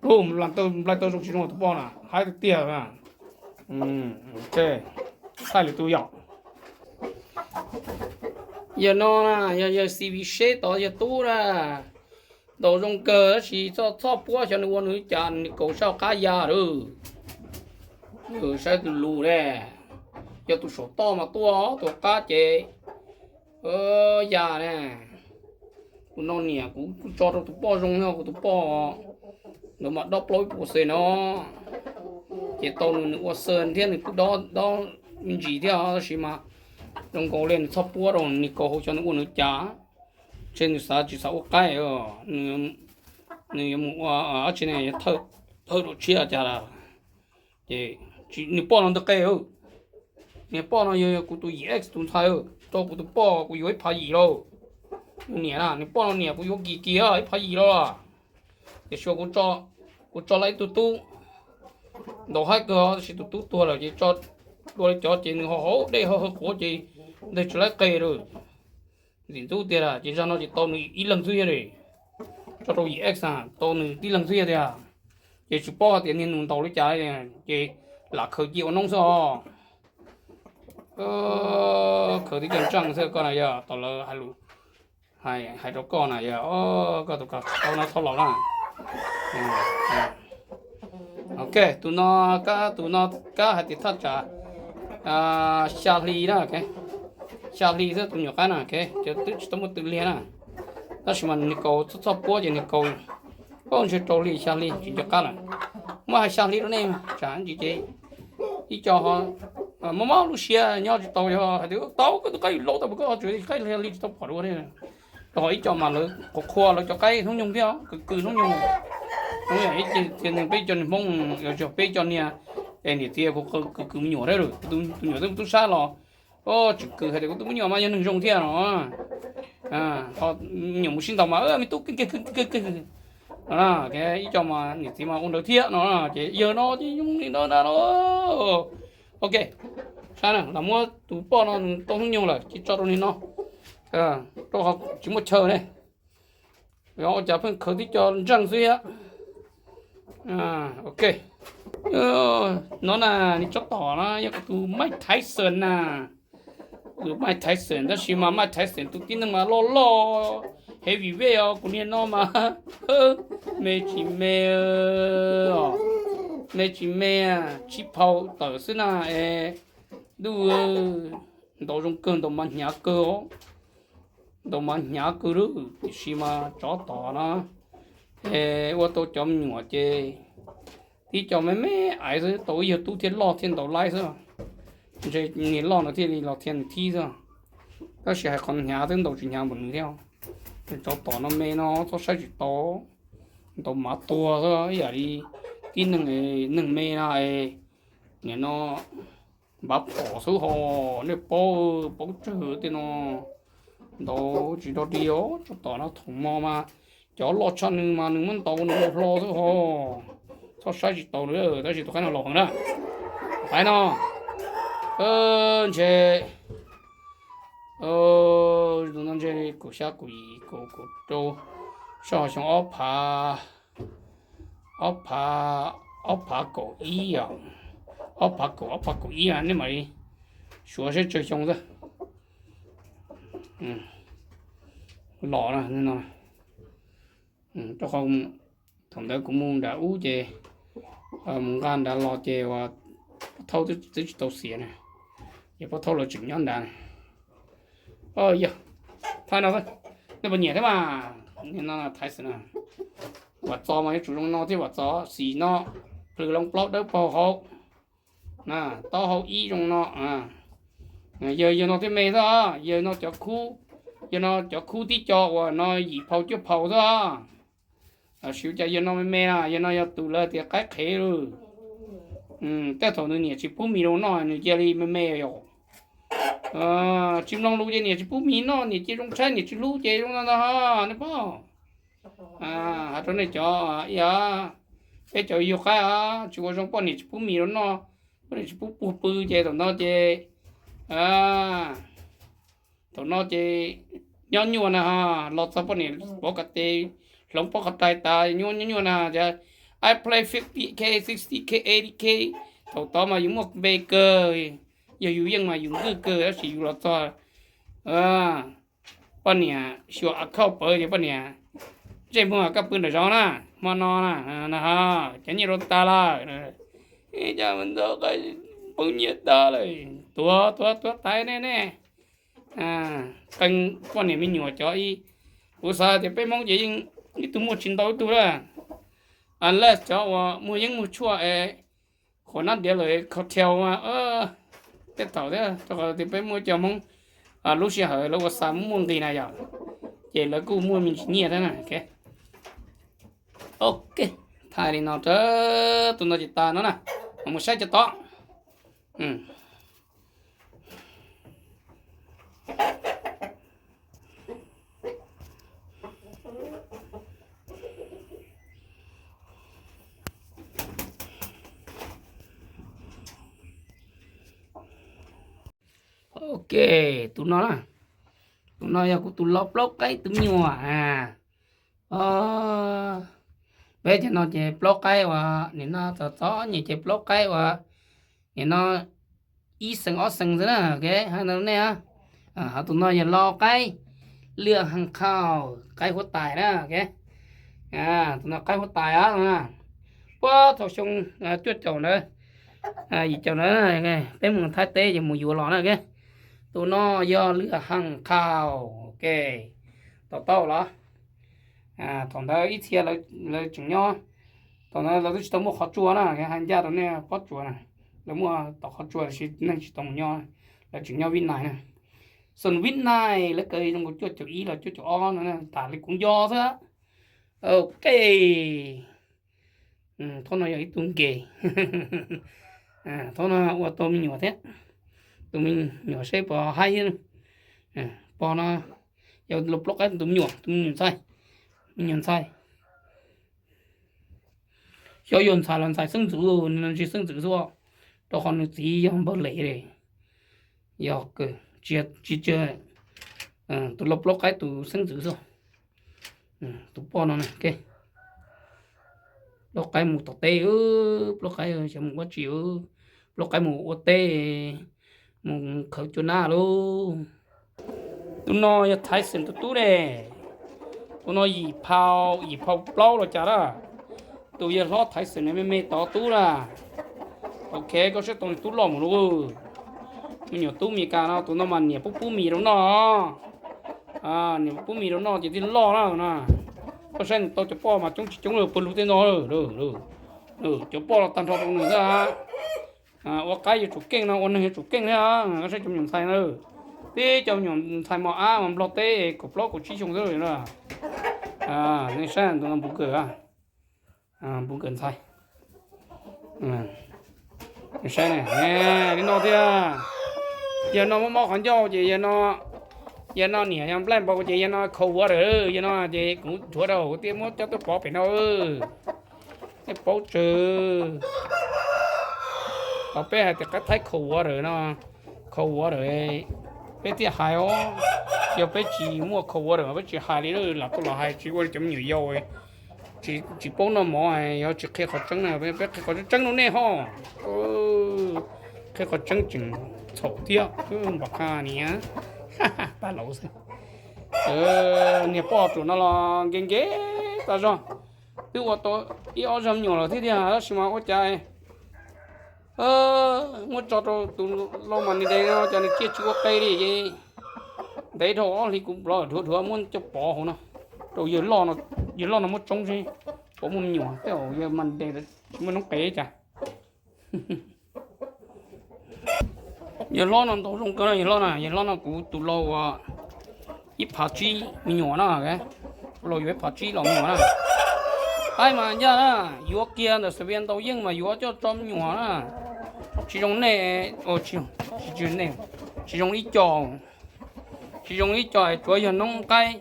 Nplaim tau zoo tsis zoo tus poj na, haib tiag tiag na. Thaij lwm tus yom. Yawg no na, yog yawg C V seb tod yawg tub na. Ntaus zoo kawg tab sis txhob txhob puab xyov nws ua nws cas nws kaus sab qab ya lawm. Saib tus lus ne, yog tus saum toj mas tuaj, tus qab ces ya ne. Kuv no niam kuv kuj tso rau tus poj zoo no, kuv tus poj ntawd mas dob plaub ib puas xees no, ces tau nws, nws ua xees thiab nws kuj dob dob me ntsis thiab tab sis mas zoo nkaus li nws txhob puab rau nws kaus hauv xyov nws ua nws cas. Ntshe nws xav tsis xav ua qaib, nws yuav mus ua dab tsi ne, thawj rau tshiab cas lawm. Ces nws poj no ntawd qe, niag poj no yog kuv tus yim ex tus ntxhais, rau kuv tus poj kuv yuav ib phav yim lauj. Nws niam na, nws poj no niam kuv yuav kis kis ib phav yim lauj. Tiam sis kuv tso lawm ib tug tub ntaus haib kawg tab sis tus tub tuag lawm ces tso dua li cov ces nws ho haus dej ho haw quav ces nteg tsis laib qe lawm. Ntxim ntxub tiag ces zaj no ces tau nws ib leeg xwb yog li, tso rau yim ex tau nws tib leeg xwb yog tiag. Ces tsis paub hais tias niag nus ntaus li cas ces lam khaws cia ua noob xwb os. Khaws tib co ntseej xwb koj na yog tau lawv hais lus, hais rau koj na yog koj tus ko tau no txhob los na. Ok, tus no, kab tus no, kab hais tias thaj tsam xya hli na, xya hli xwb tus nyuam qaib na, cov twb tsis tau muaj tw liag na. Tab sis mas nws kaus txhob txhob puab ces nws kaus, ntshe rau hli xya hli tsis nco qab lawm. Muab hais xya hli rau nej tsam ntsis ces ib co mob mob lub siab nyob tsis tau, yog hais tias tau koj tus qaib laus tau mas koj tsuas qaib xya hli tsis tau pom dua li. Rau qhov ib co mas lawv qhuav qhuav lawv cov qaib hnub nyoog thiab kws kws hnub nyoog. Hnub yog ib ce tias neeg peb co niag Hmoob, yog peb co niag es niam txiv kuv kws kws me nyuam thiab lawm, tus nyuam twb tub sab los tseem kws hais tias kuv tus me nyuam mas yog neeg zoo thiab no. Me nyuam mus sib ntaus mas me tub kws kws kws kws no. Ib co mas niam txiv mas ua ntawd thiab no, ces yawg no ces zoo li no na no. Ok, saib na, lam muab tus poj no nws tau hnub nyoog lawm ces tso rau niag no, rau qhov tsis muaj chaw ne. Ua cas pheej khaws tib co ntseej xwb thiab. Ok, no na, nws tsob tom no yog kuv tus Mike Tyson na. Kuv tus Mike Tyson tab sis mas Mike Tyson tus tib neeg mas loj loj heavy weight os, kuv niag no mas me tsis me, me tsis me, tsib phau tawm xwb na. Es ntuj, ntaus zoo kawg, ntaus mas hnyav kawg os. Ntaus mas hnyav kawg lawm tiam sis mas tsov tom no es ua tau cov me nyuam ces tib co me me aiv xwb, tau ib yawg tub thiaj loj thiaj ntaus laib xwb. Ntshe niag loj no thiaj li los thiab nws thib xwb. Tab sis hais qhov hnyav twb ntaus tsis hnyav npaum nws thiab. Tsov tom no me no txhob saib tsis tau, ntaus mav tuag xwb ib yam li tib neeg, neeg me na. Nim no npav phom xwb ho, nej paub, paub tsawg tej no. Ntaus tsis tau ris os, tsov tom no thaum no mas cov loj tshaj nws mas nws muab ntaus nws hlo xwb ho. Txhob saib tsis taus nws, tab sis tus qaib no laus heev na. Tus qaib no ntshe, tus no ntshe kaum xya kaum yim kaum kaum rau, sab ho xyoo ob phav, ob phav, ob phav kaum ib os, ob phav kaum, ob phav kaum ib, nej mam li suav saib tsawg xyoo xwb. Los no, rau qhov thaum ntawd kuv mus nram ub ces mus nqa nrad los ces uas Pov Thauj twb tsis tau xiam na, ces Pov Thauj lawv tseem nyob nrad. Yog, thaij no, nej puas nyiam thiab mas? No thaiv xwm na, vam txos mas yuav tsum zoo no thiab, vam txos xim no, plhws loo plaub dawb paug hauv, taub hau ib zoo no. Yawg, yawg no thiaj me xwb, yawg no cov khub, yawg no cov khub tib co uas no yim phau cuaj phau xwb. Siv cas yawg no me me na, yawg no yog tus lawv tias qaib qhev lawm. Tej thaum nws niam tsis pub mis rau noj nws cia li me me yom. Tsis mloog lus ces niam tsis pub mis noj, niam cia zoo tshaib, niam tsis hlub ces zoo no ntag, nej paub. Hais rau nej cov, peb cov yug qaib tsis ua zoo, poj niam tsis pub mis rau noj, poj niam tsis pub puag pw ces thaum no ces, thaum no ces nyob nyuaj na, los txog poj niam pov kom tes hloov pob qhov rais tas nyob nyuaj na. I play fifty K, sixty K, eighty K, thaum tod mas yus muaj npe kawg, yog yus yeej mas yus nqwj kawg, tab sis yus los txog poj niam xyuas account pawv ces poj niam, ntsej muag koj pw nram zos na, hmo no na, cov nyiaj rau tas lawm, cov ntawd poob nyiaj tas lawm, tuav tuav tuav tas nej ne. Qee poj niam me nyuam cov, kuv xav tias peb Hmoob ces yeej ib tug muaj tsis ntau ib tug lawm, unless cov uas muaj yeeb muaj tshuaj es qhuas nab diav lawm cartel mas tej thaum thiab, rau qhov tias peb muaj cov Hmoob lub sij hawm lawv ua xa muaj nqis na yom, ces lawv kuj muaj me ntsis nyiaj thiab na. Ok, thaij li no rau tus no ces tas no na, mus saib cov tod. Ok, tus no na, tus no yog kuv tus lau plaub qaib tus me nyuam. Peb cov no ces plaub qaib uas nim no txom txom nyem ces plaub qaib uas nim no ib xees ob xees xwb na, ok, hais rau nej. Ho tus no yog lau qaib lwaj haj khaus, qaib huab tais na, ok. Tus no qaib huab tais os. Puag thaum xyoo cuaj caum ntawd, yim caum ntawd peb mus Thaib teb ces mus yuav los na, ok. Tus no yog lwaj haj khaus, ok. Tau tau los, thaum ntawd ib txhia lawv tseem nyob, thaum ntawd lawv twb tsis tau muaj qhov tsua na, hais ncaj rau nej pob tsuas na, lawv muaj tom qhov tsua tiam sis neeg tsis tau mus nyob, lawv tseem nyob Vib Nais na. Xoom Vib Nais lawv kaw zoo nkaus cuaj caum ib los cuaj caum ob no, tas li kuv nco xwb. Ok, thaum no yog ib tug nkev, thaum no ua tau me nyuam thiab, tus me nyuam seb puas haib thiab. Pog no yog lau plaub qaib tus me nyuam, tus me nyuam ntxhais, me nyuam ntxhais. Xyov yog ntxhais los ntxhais xeeb ntxwv, nws tsis xeeb ntxwv xwb, rau qhov nws txiv yog npawg Lem li. Yog tsis, tsis, tus lau plaub qaib tus xeeb ntxwv xwb. Tus poj no, plaub qaib mus tom teb, plaub qaib xyov mus ua tsi, plaub qaib mus ua teb, mus khaws cua nab lauj. Tus no yog Thaiv Xeem tus tub ne. Tus no yim phau, yim phau plaub los cas na. Tus yawg hlob Thaiv Xeem me me tod tub na. Ok, koj saib tau nws tub loj mus lauj. Me nyuam tub Mes Kas no, tus no mas niam pub pub mis rau noj. Niam pub mis rau noj ces thiaj loj na no. Koj saib nws tau cov poj mas coob tsis coob lawm puag lug tej no. Cov poj los tag nrho rau nws xwb. Ua qaib yuav tsum keej no, ua neeg yuav tsum keej thiab. Koj saib cov me nyuam ntxhais na, tib cov me nyuam ntxhais mos ab mas nplog teb kaum plaub kaum tsib xyoo xwb na. Nej saib tus no npus kawg, npus kawg ntxhais. Saib li no thiab. Yawg no mob mob qhov ncauj ces yawg no Yog no niam yog nplaij npau ces yog no cold water, yog no ces kuv dhuav rau hauv kuv thiaj muab coj tuaj pov pem no. Nej paub tsawg, thaum peb hais tias qaib thaib cold water no, cold water, peb thiaj hais os. Yog peb tsis muaj cold water mas peb tsis hais li, lam tuaj los hais tsis ua li cov me nyuam yaus tsis paub noj mov, yog tsis qhia qhov tseeb na, peb qhia qhov tseeb rau nej ho. Qhia qhov tseeb tseem txhaum thiab, npam qha niam. Pab laus xwb. Niag poj ruam no los nkees nkees tas zog, twb ua tau ib ob zag me nyuam lawm thiab tiag, tab sis mas ua cas muab tso rau tus lau mas nws dees no cas nws cia tsis ua qe li ces ntev dhau ob hlis kuv plov dhuav dhuav muab coj pov hauv no rau yawg loj no muab tsoob seb puas muaj me nyuam, tej zaum yawg mas dees tsis muaj noob qes cas. Yawg hlob no ntau zoo kawg, yawg hlob na, yawg hlob no kuv tus lau ua ib phav tsib me nyuam na, lau yuav ib phav tsib los me nyuam na. Qaib mas ncaj na, yuav kiag ntawm xav vias ntau yeej mas yuav coj tso me nyuam na. Tsis zoo nej, tsis zoo ib co, tsis zoo ib co, tsuav yog noob qaib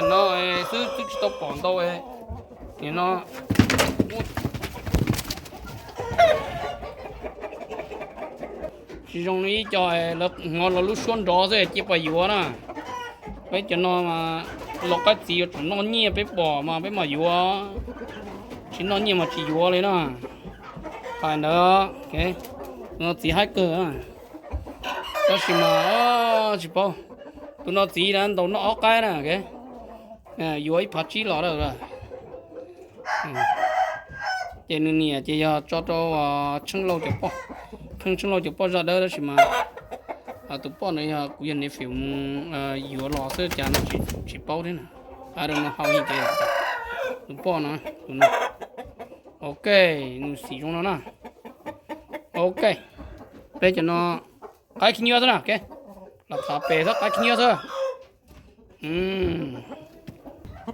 no xwb, twb tsis tau pom ntau no. Tsis zoo li ib co lawv hmov los lub suab nrov xwb cia pab yuav na. Peb cov no mas lau qaib txiv yuav tsum noj nyiaj peb pom mas peb mam yuav, tsis noj nyiaj mas tsis yuav li na. Hais ntawd, tus no txiv haib kawg, tab sis mas tsis paub, tus no txiv na ntaus noj ob qaib na, yuav ib phav tsib los lawm. Ces nws niam ces yog tso rau Tsheej Lauj cov poj, Tsheej Lauj cov poj zaj dawb, tab sis mas tus poj no yog kuv yog nephew mus yuav los xwb cas no tsis paub thiab na. Hais rau no hau li ces tus poj no, tus no. Ok, nws xim zoo no na. Ok, peb cov no qaib khib nyiab xwb na, los tham pem xwb, qaib khib nyiab xwb.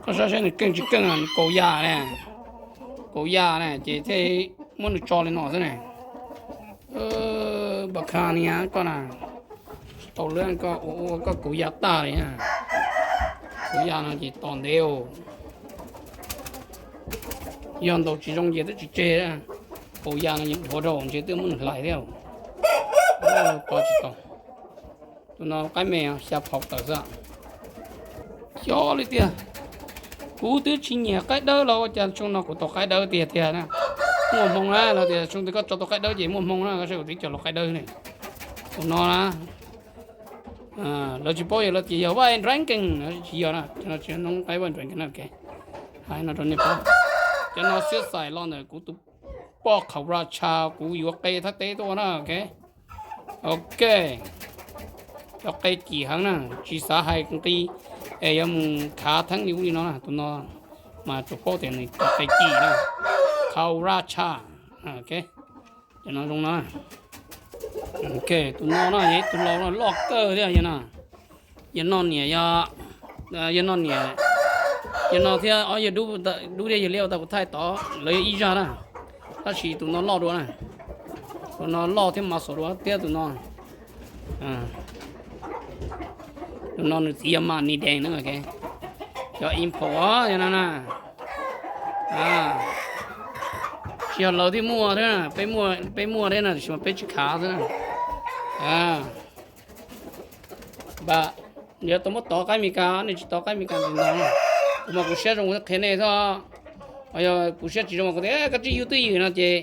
Koj saib saib nws keej tsis keej, nws kaus yas ne, kaus yas ne ces thiaj muab nws tso li no xwb ne. Npam kha niag koj na, tsis tau lawm, koj ua ua koj kaus yas tag li. Kaus yas no ces tos ntev. Yog ntaus tsis zoo ces twb tsis tseg, kaus yas no dhuav rau ntshe twb muab nws hlais thiab. Pov tsis tau. Tus no qaib me xya phaum tawm xwb. Xyov li tiag, kuv twb tsis nyiam qaib dawb los ua cas xyoo no kuv tau qaib dawb tiag tiag na. Muaj hmoo na, lawv tias xyoo twg koj tso tau qaib dawb ces muaj hmoo na, koj saib kuv twb coj los qaib dawb ne. Tus no na, lawv tsis paub yog lawv tias yog White Dragon, tsis yog na, cov no tsis yog noob qaib White Dragon na. Hais no rau nej paub, cov no siab xais los ntawm kuv tus poj qhaum Russia kuv yuav qe Thaib teb tuaj na. Ok, cov qe kim heev na, tsis xav hais nqi es yuav mus khav theeb li ub li no na. Tus no mas tsuas paub tias nws cov qe kim na, qhaum Russia. Cov no zoo na. Tus no na yog ib tug laus no loj kawg thiab yog no. Yog no niam yog, yog no niam, yog no thiab ob yawg dub thiab yawg liab ua tau kuv thaij tod lawv yog ib zaj na. Tab sis tus no loj dua na, tus no loj thiab mas xaus dua thiab tus no. Tus no nws txiv yog mas ni dees na. Cov import yog no na, tsis yog lawv thiaj muaj thiab, peb muaj thiab na, tiam sis mas peb tsis khav xwb na. Npam, yog tau muab tov qaib Meskas, nej tsis tov qaib Meskas ntau ntau na. Kuv mas kuv siab zoo kuv qhia nej xwb. Yog kuv siab tsis zoo kuv tias koj tsij yug twj ywm no ces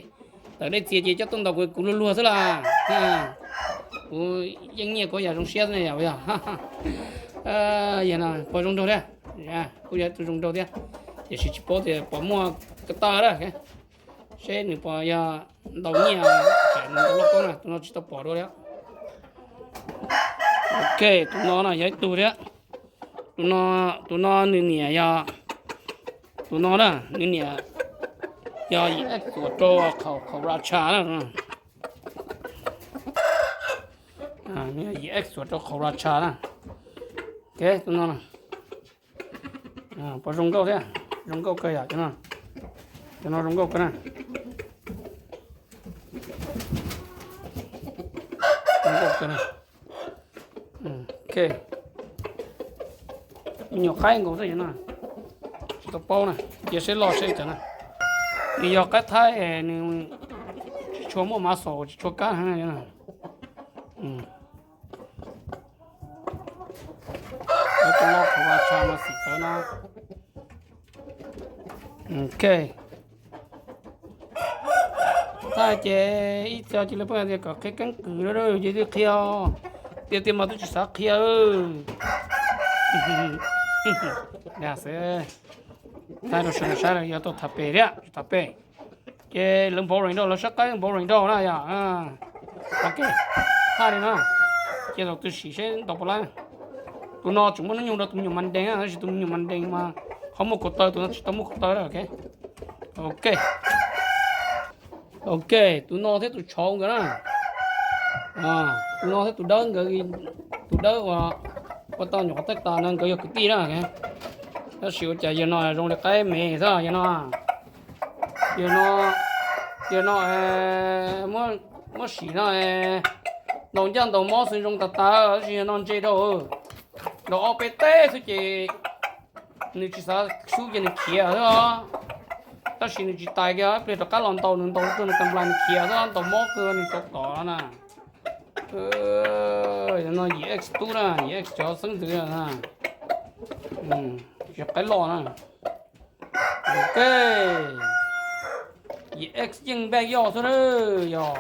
tawm dej txias ces coj tuaj ntaus kuv, kuv luag luag xwb las. Kuv yeej nyiaj kuv yam zoo siab ne yog. Yog no pog zoo nraug thiab, kuj yog ib tug zoo nraug thiab, tiam sis tsis paub tias pom muaj ko taw lawm. Seb nws puas yog ntaus nyiaj, tsam nws ntaus loj koob na, tus no tsis tau pom dua li. Ok, tus no na yog ib tug thiab. Tus no, tus no nws niam yog, tus no na nws niam yog yim X xuas rau qhaum Russia na. Yim X xuas rau qhaum Russia na. Ok, tus no na. Puas zoo nkauj thiab? Zoo nkauj kawg yom, cov no zoo nkauj kawg na. Zoo nkauj kawg na. Ok, Me nyuam qaib nkaus xwb na. Tsis tau paub na, cia seb loj seb cas na. Nws yog qaib thaib es nws tsis tshua muaj mav xaus tsis tshua kab heev na. Lawv tus loj thaum ua tsha mas xim txawv no. Ok. Thaij ces ib txhia cia li pheej tias kom qhia keeb kwm lawm ces twb qhia, tiag tiag mas twb tsis xav qhia. Yog xwb, thaij rau sawv daws saib lawm yog tau tham pem thiab tsis tham pem. Ces lawv npau rees rau, lawv saib qaib npau rees rau na yom. Ok, thaij li na, cia thaum twg sim seb ntaus puas laib. Tus no tseem muaj hnub nyoog rau tus me nyuam mas ntees na, tab sis tus me nyuam mas ntees mas qhov muaj kaum taw, tus no tsis tau muaj kaum taw. Ok, ok, tus no thiab tus tshauv nkawd na, tus no thiab tus dawb nkawd, tus dawb uas ua tau nyuam qhuav tawg tas no nkawd yog kwv tij na. Tab sis ua cas yawg no zoo li qaib me xwb yawg no. Yawg no, yawg no muab sim no ntaus ncaj ntaus mob xwb zoo tas tas, tab sis yawg no ntse dhau, ntaus ob peb teg xwb ces nws tsis xav xub ces nws khiav xwb os. Tab sis nws tsis tais kiag, ib pliag rov qab los ntaus, nws ntaus rau nws tag nplaig nws khiav xwb, ntaus mob kawg nws tsau tom na. Yawg no yim X tub na, yim X cov xeeb ntxwv na. Yog qaib loj na. Ok, yim X yeej npaj yoj xwb na. Yog,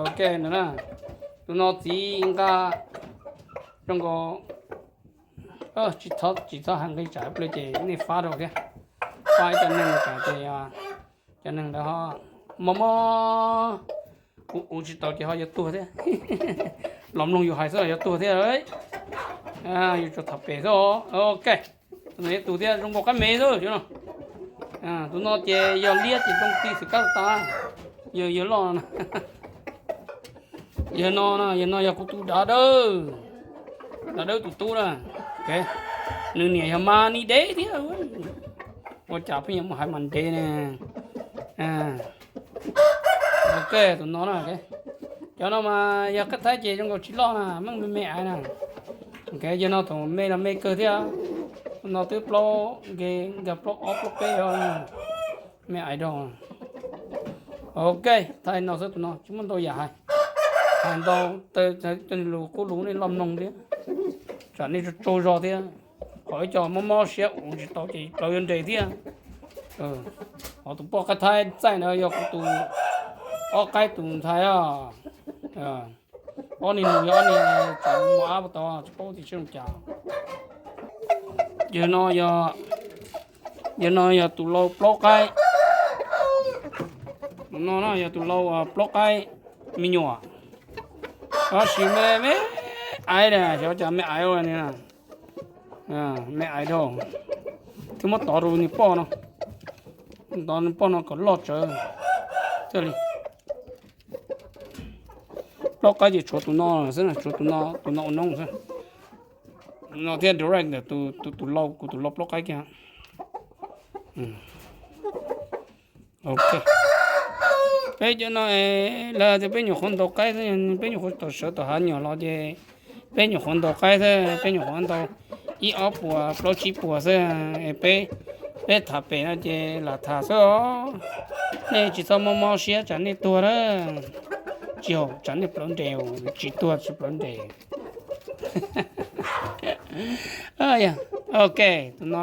ok no na. Tus no txiv nqa zoo nkaus, tsis txhob, tsis txhob hais nqi tsam ib pliag ces nej fab rau thiab. Fab ib cov neeg tsam ces cov neeg ntawd ho mob mob, ua tsis tau ces ho yuav tuag thiab. Los mloog yus hais xwb los yuav tuag thiab. Yus tsuas tham pem xwb. Ok, tus no ib tug thiab zoo nkaus qaib me xwb no. Tus no ces yog liab ces zoo ti xwm kab tas, yawg, yawg loj no. Yawg no, yawg no yog kuv tus dav dawb, dav dawb tus tub na. Nws niam yog mas ni dev thiab, ua cas pheej yuav muaj haiv mas ntev ne. Ok, tus no na, cov no mas yog qaib thaib ces zoo nkaus tsis loj na, meej me me aiv na. Yawg no thaum me los me kawg thiab. Tus no twb plaub nce, nkag plaub ob plaub peb os, me aiv rau. Ok, thaij no xwb, tus no tsis muaj ntau yam hais. Hais ntau, cov lus qub lus nej loj mloog thiab, tsam nej tsaug zog thiab. Qhov ib co mob mob siab ua tsis tau ces plawv yuav nres thiab. Ho tus poj qaib thaib txaij ntawd yog kuv tus, ob qaib tus ntxhais os. Ob niag nus yog ob niag tseem mos ab tod tsis paub tias sib zoo cas. Yawg no yog, yawg no yog tus lau plaub qaib. Tus no yog tus lau plaub qaib me nyuam. Tab sis me, me aiv na, xyov cas me aiv ua li na. Me aiv dhau. Thiab muab tov rau nws poj no, tov nws poj no kom loj tsawv thiaj li. Plaub qaib ces tshuav tus no xwb, tshuav tus no, tus no ua noob xwb. No thiab direct ntawm tus lau, kuv tus lau plaub qaib kiag. Ok. Peb cov no, lawv tias peb nyuam qhuav ntaus qaib xwb, peb nyuam qhuav tau sawv tom hav nyuam los ces peb nyuam qhuav ntaus qaib xwb, peb nyuam qhuav ntaus ib ob puas plaub tsib puas xwb. Peb, peb tham pem no ces lam tham xwb os. Nej tsis txhob mob mob siab tsam nej tuag na. Tsis haum tsam nej plawv nres, tsis tuag tsis plawv nres. Ok, tus no,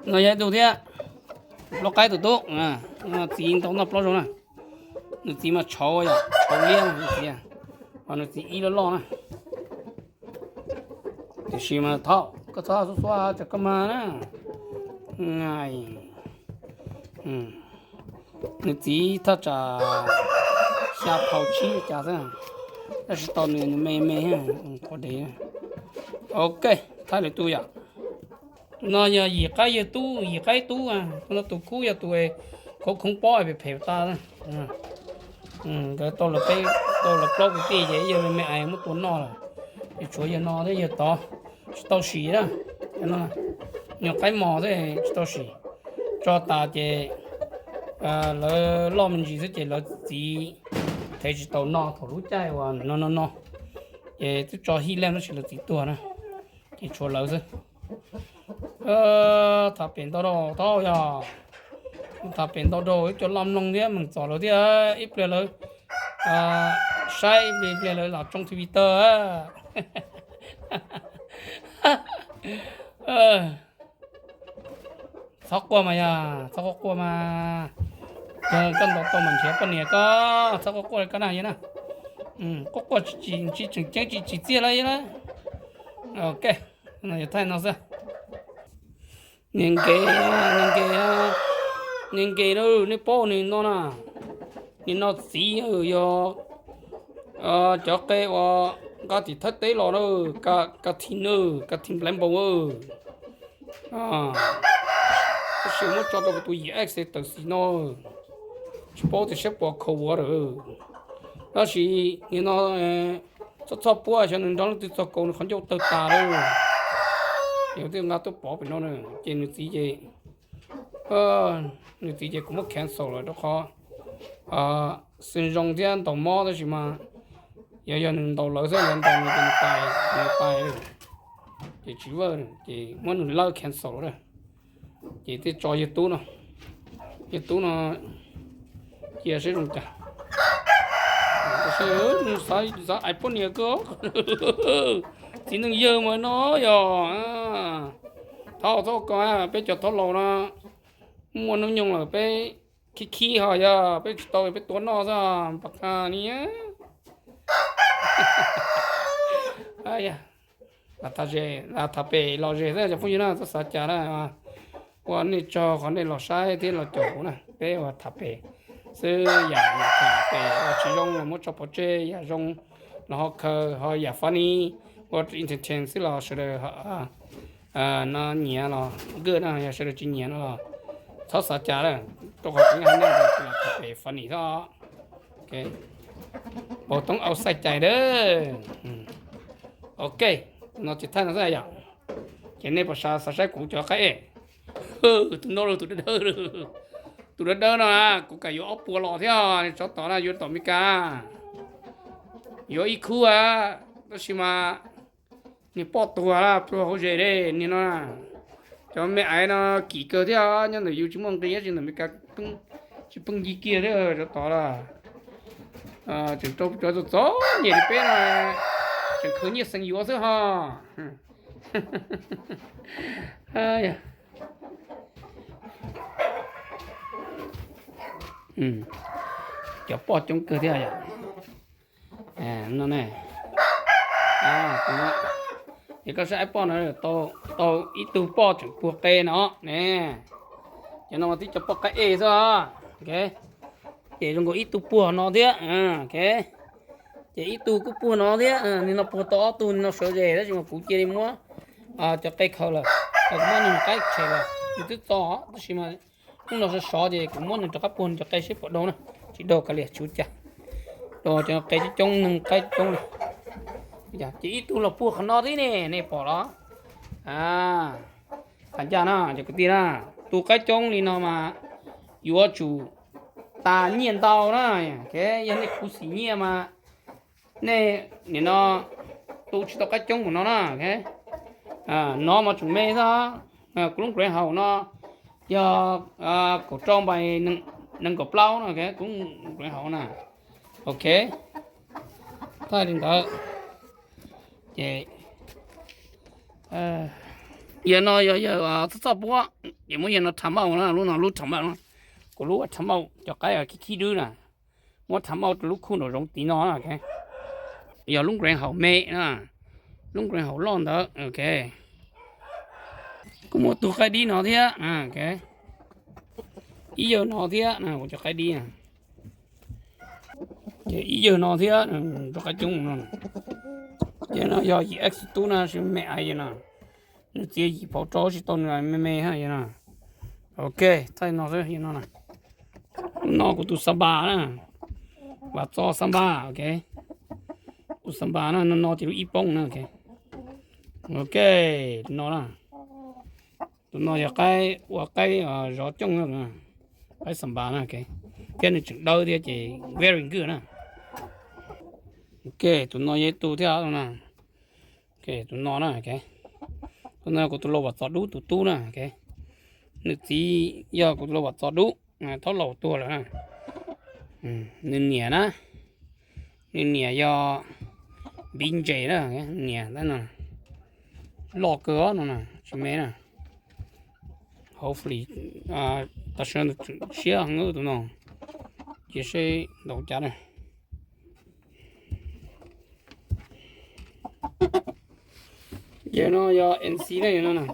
no yog ib tug thiab. Plaub qaib tus tub, txiv ntau noj plaub zoo na. Nws txiv mas tshauv yom, tshauv liab nws txiv, ho nws txiv ib loj loj na. Tiam sis mas thaum koj txhob xuab xuab tsam koj mag na. Nws txiv thaj tsam xya phau tsib li cas xwb, tab sis tau nws, nws me me qhuav dev. Ok, thaij lwm tus yom. Tus no yog yim qaib yawg tub, yim qaib tub. Tus no tus kub yog tus khauv khoob pob phem phem tas. Nkawd tau lawv peb, tau lawv plaub kwv tij ces ib yawg me me ais muab tua noj lawm. Ces tshuav yawg no thiab yawg tod tsis tau sim na. Nyuag qaib mos xwb tsis tau sim. Tso tas ces lawv loj me ntsis xwb ces lawv txiv thev tsis tau no thaum lub caij uas no no no, ces twb tso hij leej tab sis lawv txiv tuag na. Tshuav lawv xwb. Tham pem ntau rau tau yog, tham pem ntau rau ib co loj mloog thiab meem txom lawv thiab ib pliag lawv saib ib pliag lawv los tsoo T V tawg. Txhob quaj mas yog txhob quaj quaj mas, yog koj ntaus tau mas nrhiav poj niam koj txhob quaj quaj li koj na yog na. Quaj quaj tsis tseem ceeb tsis tsim txiaj lawm yog na. Ok, no yog thaij no xwb. Niag nkev, niag nkev, niag nkev na, nej paub niag no na, niag no txiv yog cov qe uas nqa tim Thaib teb los na, ka thi na, ka thi nplai npaus. Tab sis muab tso rau kuv tus yim ex tawm xis no, tsis paub tias saib puas khaus ua lawm. Tab sis niag no txhob txhob puab, xyov nws nrog leej twg txog kaus nws qhov ncauj tawg tas lawm. Yog twb nqa tuaj pov pem no na, ces nws txiv ces, nws txiv ces kuv muab cancel lawm rau qhov xwm zoo thiab ntaus mob tab sis mas yog yog nws ntaus lawv xwb, lawv ntaus nws ces nws pais, nws pais, ces tsis vaj, ces muab nws lawb cancel lawm. Ces thiaj tso yawg tub no, yawg tub no cia seb zoo cas. Nws xav xav ais poj niam kawg. Txiv neej yawg mas no yog, thov txhob ko, peb cov thab laus no muaj hnub nyoog lawm peb khib khib ho yog peb tsis tau peb tuav noj xwb pam qha ni. Tham pem los ze xwb cov phooj ywg na, txhob xav cas na. Ua nej tsaug qhov nej los saib thiab los caum kuv na, peb ua tham pem xwb, yam tham pem uas tsis zoo los muab tso pov tseg, yam zoo los ho khaws, ho yam funny ua entertain xwb los sawv daws no nyiam los good na, yog sawv daws tsis nyiam no los txhob xav cas lawm, rau qhov kuv yeej hais nej tias tham pem funny xwb. Paus toob au xaij cais dawb. Ok, no ces thaij no xwb yom. Ces nej puas xav saib kuv cov qaib ej? Tus no los tus dawb dawb, tus dawb dawb no kuv kam yuav ob puas los thiab, tsov tom na yuav tom Meskas, yuav ib khub a, tab sis mas niag poj tuag pluag hauv zes li niag no. Cov me aiv no kim kawg thiab, nyob ntawm yus tsis muaj nqis, tsis ntawm Meskas tsis pheej nci kiag thiab, tsov tom lawm. Tseem rau cov txom txom nyem li peb no, tseem khwv nyiaj xeev yuav xwb ho. Cov poj coob kawg thiab yom. No ne, es koj saib poj no, tau ib tug poj tseem puag qe no ne. Cov no mas tib cov poj qaib ej xwb. Ces zoo nkaus ib tug puag no thiab. Ces ib tug kuj puag no thiab, nim no puag tau ob tug, nim no sawv zes tab sis mas kuv cia li muab cov qe khaws lawm, kuv muab nws qaib tshem lawm, nws twb txo tab sis mas hnub no sov sov ces kuv muab nws rov qab puag nws cov qe seb puas daug na, tsis daug kav liam tsis ua cas. Rau cov qe coob coob, neeg qaib coob li. Ces ib tug los puag qhov no thiab ne, nej pom los? Tham ncaj na cov kwv tij na, tus qaib coob li no mas yuav tsum tas nyiaj ntau na. Yog nej khuv xim nyiaj mas nej nim no tu tsis tau qaib coob mus no na. No mas tseem me xwb, kuv lub greenhouse no yog kaum rau npai nees nkaum plaub no, kuv lub greenhouse na. Ok, thaij li ntawd ces yawg no yog yawg txhob txhob puab, ces muab yawg no tham mauj na, lub no lub tham mauj na, kuv lub tham mauj cov qaib khib khib dwb na, muab tham mauj rau lub khuj nraum zoov tid no. Yog lub greenhouse me na, lub greenhouse loj ntawd. Ok, kuj muaj tus qaib dib no thiab. Ib yawg no thiab, kuv cov qaib dib. Ces ib yawg no thiab, rau qab coob no. Ces no yog yim ex tub na, sis me aiv yawg no. Nws txiav yim phau rau tsis tau nws me me ha yawg no. Ok, thaij no xwb yawg no. No kuv tus xas npas na, Vam Txos xas npas. Ok, tus xas npas na, no no ces lub ib poob na. Ok, no na, tus no yog qaib ua qaib zov cooj, qaib xas npas na. Thiab nws tseem dawb thiab ces very good na. Ok, tus no yog ib tug thiab na. Tus no na, Tus no kuv tus lau Vam Txos Dub tus tub na. Nws txiv yog kuv tus lau Vam Txos Dub, thaub laus tuag lawm na. Nws niam na, nws niam yog Npiv Ntses na, niam tab no. Loj kawg no na, tsis me na. Hopefully, tam sim no nws siab heev tus no, cia seb ntaus cas na. Yawg no yog N C na, yawg no,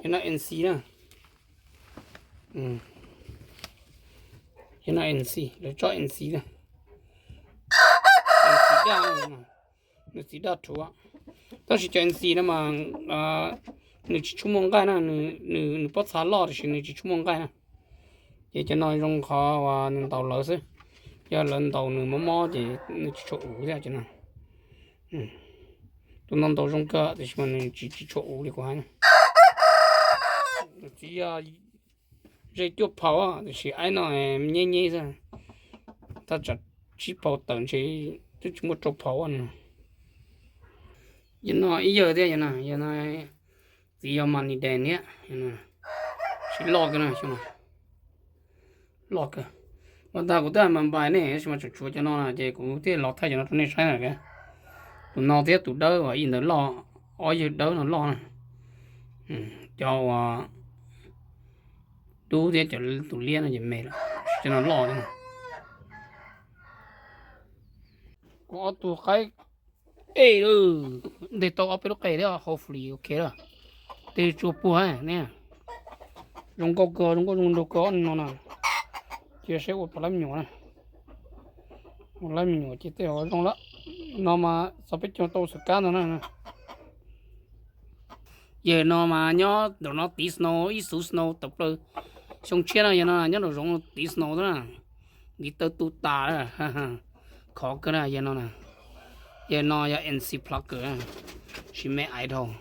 yawg no N C na. Yawg no N C, lawv tsob N C na. N C daj, nws txiv daj rhuav. Tab sis cov N C no mas nws tsis tshua muaj nqaij na, nws pob txha loj tiam sis nws tsis tshua muaj nqaij na. Ces cov no zoo qhov uas nws ntaus lawv xwb, yog lawv ntaus nws mob mob ces nws tsis tshua uv thiab cov no. Tus no ntaus zoo kawg tiam sis mas nws tsis tsis tshua uv li kuv hais na. Nws txiv yog ze cuaj phau tiam sis aib no nyeb nyeb xwb, thaj tsam tsib phau tawm ntshe twb tsis muaj rau phau no. Yawg no ib yawg thiab, yawg no, yawg no txiv yog Money Dance thiab, tsis loj kawg na, xyoo no loj kawg. Ua ntag kuv twb hais mas npais nej tab sis mas tseem tshuav cov no na ces kuv thiaj los thaij cov no rau nej saib na. Tus no thiab tus dawb uas ib ntawd loj, ob yawg dawb no loj na. Cov uas dub thiab cov tus liab no ces me lawm, cov no loj thiab. Kuv ob tug qaib ej, nteg tau ob peb lub qe thiab, hopefully ok lawm. Tej tsuas puag ne, zoo nkauj kawg, zoo nkauj zoo nraug kawg ob no na. Cia seb ua puas laib me nyuam na. Ua laib me nyuam ces tej zaum zoo lawm. No mas txog peb caug tau xwm kab ntag na. Yawg no mas nyob nraum no tiv snow, ib xuv snow tawm plaws. Xyoo tshiab no yawg no nyob nraum zoov tiv snow na. Ntiv taw tu tas, khov kawg na yawg no na. Yawg no yog N C Plucker, she my idol.